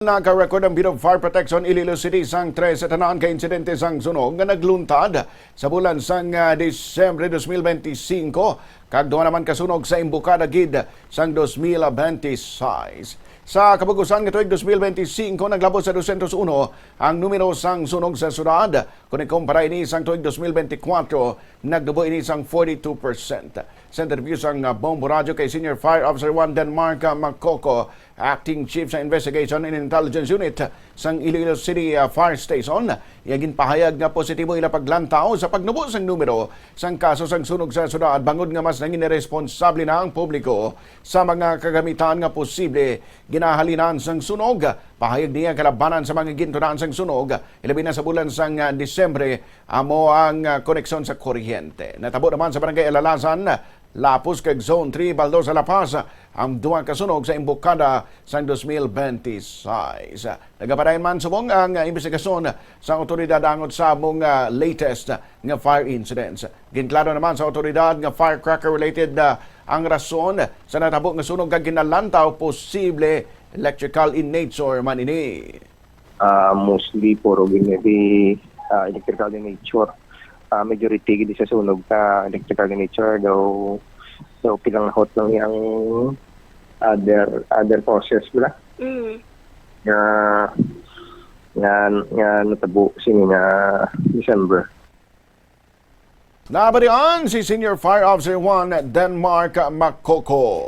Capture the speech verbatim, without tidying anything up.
Naka-record ang Bureau of Fire Protection Iloilo City sang tres sa tanan ka insidente sang sunog nga nagluntad sa bulan sang, ah, Disyembre dos mil benti singko, kag duha naman ka sunog sa imbukada gid sang dos mil benti sais. Sa kabugusan nga tuig dos mil benti singko, naglabot sa dosyentos uno ang numero sang sunog sa syudad, kon ikumpara ini sang tuig dos mil benti kwatro, nagtubo ini sang forty-two percent. Sa interview sang, ah, Bombo Radyo kay Senior Fire Officer one Denmark, ah, Makoko, Acting Chief sa Investigation and Intelligence Unit sang Iloilo City, ah, Fire Station, iya ginpahayag nga positibo ila paglantaw sa pagnubo sang numero sang kaso sang sunog sa syudad, bangod nga mas nangin responsable na ang publiko sa mga kagamitan nga posible ginahalinan sang sunog. Pahayag niya, kalabanan sa mga gintunan sang sunog, ilabi na sa bulan sang, ah, Disyembre, amo ang, ah, koneksyon sa kuryente. Natabo naman sa Barangay Alalasan, Lapuz kag Zone three, Baldosa, La Paz, ang duha ka sunog sa imbukada sang dos mil benti sais. Nagapadayon man subong ang, ah, imbestigasyon sa awtoridad angot sa among, ah, latest nga fire incidents. Ginklaro naman sa awtoridad nga firecracker-related, ah, ang rason sa natabo nga sunog, kag ginalantaw posible electrical in nature man ini. Ah, mostly puro gini di, ah, electrical in nature. Ah, majority gid sa sunog ka electrical in nature, daw, daw pinanghot lang yang other, other causes bala. Mm. Nga, nga, nga natabo sini nga December. Nabalian si Senior Fire Officer one Denmark Makoko.